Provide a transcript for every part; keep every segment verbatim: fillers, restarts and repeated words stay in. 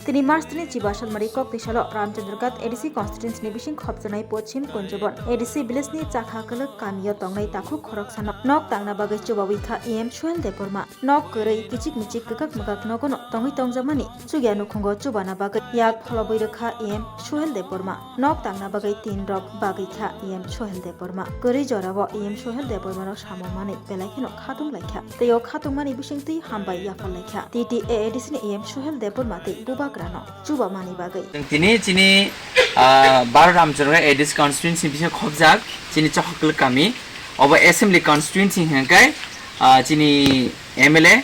Tini March tini chiba salmari kok twi salo Ramchandraghat A D C constituency ni bising khopjanai Pochim Kunjubon A D C village ni Chakha Kwlwk kamio tongnai takhuk khoroksano nok tangna bagwi chubawi kha E M Suhel Debbarma. Nok kwrwi kichik michik kwkak mwkak nogono tongwi tongjakmani chukya nukhungo chubana bagwi yak pholobwi rwkha E M Suhel Debbarma. Nok tangna bagwi tin rok bagwi kha E M Suhel Debbarma. Kwrwi jorao E M Suhel Debbarmano samung manwi belai kheno khatung laikha. Tei o khatungmani bisingtwi hambai yaphar laikha T T A A D C ni E M Suhel Debbarma tei bubagrano chubamani bagwi. Chwng tini chini, ah, Bharat Ramchandra A D C constituency ni bisingo khopjak chini Chakha Kwlwk kami. Obo assembly constituency hwnkhe, ah, chini M L A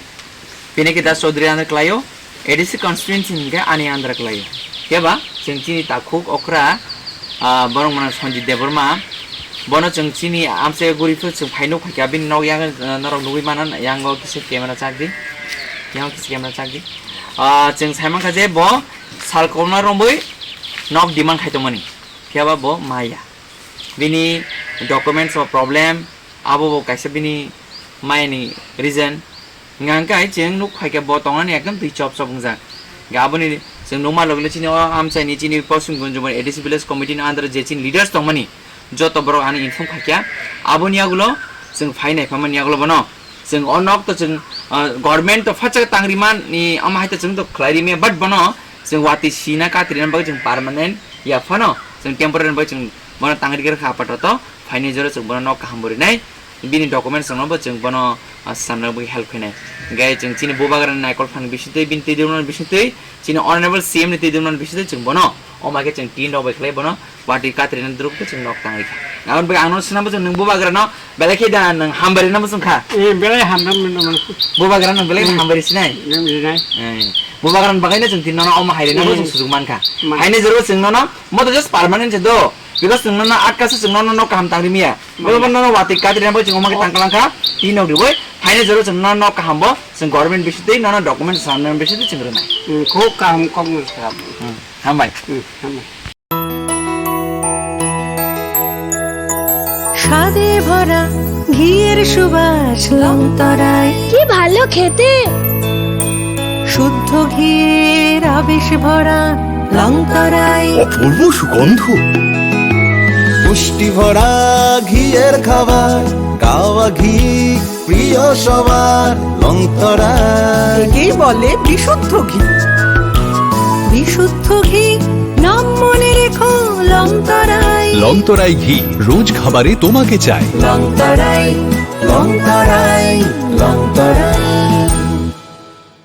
Pinaki Das Chaudhary andra kwlaio, A D C constituency hwnkhe ani andra kwlaio. Phiya ba chwng chini takhuk okra, ah, borok mano Sanjit Debbarma, bono chwng chini amchai guri phuru chwng phai nuk phaikha, bini nok yang, ah, norok nugwi mano, yango kisa camera chak di, yango kisa camera chak di. Ah, chwng sai mankha je bo sal kokna romwi nok demand khai tongmani, phiya ba bo maya. Bini documents o problem, abo bo kaisa bini mayani reason. Hwnka hwnkhe chwng nuk phaikhe bo tongnani ekdom twi chop chop wngjak. Hwnkhe aboni chwng nukma logi chini o amchaini chini Poschim Kunjubon A D C village committee ni under je chini leaders tongmani joto borok ano inform khaikha. Aboni yagulo chwng phai nai phaimani yagulo bono. Chwng o nok to chwng, ah, government to phatsa tangri man ni, omo hai to chwng to khlai ri maya, but bono chwng watwi sina katri na bagwi chwng permanent ya phano chwng temporary bagwi chwng bono tangri kha apato to phaini jora chwng bono nok kaham bo rinai, bini documents rokno bo chwng bono, ah, samna bagwi help khainai. Hwnkhe chwng chini bubagra ni naikol phani bisingtwi bini twi dwrwmnani bisingtwi chini honorable C M ni twi dwrwmnani bisingtwi chwng bono omo hai khe chwng tin rok bai khlai bono watwi katri na dwrwk khe chwng nok tangri kha. Aboni bagwi ang no swnam bo chwng nwng bubagra no Belai khe da nwng hambai rwna muchung kha. Eh, belai hambai rwna muchung. Bubagra nwng belai Hmm. hambai rwsinai. Nwng rwnai. Eh, bubagra ni bagwi no chwng tin nono omo hai rwna Hmm. muchung sujuk man kha. Man. Haini jero chwng nono mo to just permanent se do. Because chwng nono atka se chwng nono nok kaham tang rimiya. Man. Bo nono watwi katri na bo chwng omo khe Oh. tang kalang kha. Tin nok riwi. Haini jero chwng nono nok kaham bo chwng government bisitwi nono document samna bisitwi chwng rwnai. Hmm, khub kaham kok no kha. Hmm, hambai. Hmm, hambai. স্বাদে ভরা ঘিয়ের সুবাস লংতরায়। কি ভালো খেতে। শুদ্ধ ঘিয়ের আবেশ ভরা লংতরায়। অপূর্ব সুগন্ধ। পুষ্টি ভরা ঘিয়ের খাবার, গাওয়া ঘি প্রিয় সবার, লংতরায়। একেই বলে বিশুদ্ধ ঘি। বিশুদ্ধ ঘি, নাম মনে রেখো, লংতরায়। লংতরায় ঘি, রোজ খাবারে তোমাকে চাই। লংতরায়, লংতরায়, লংতরায়।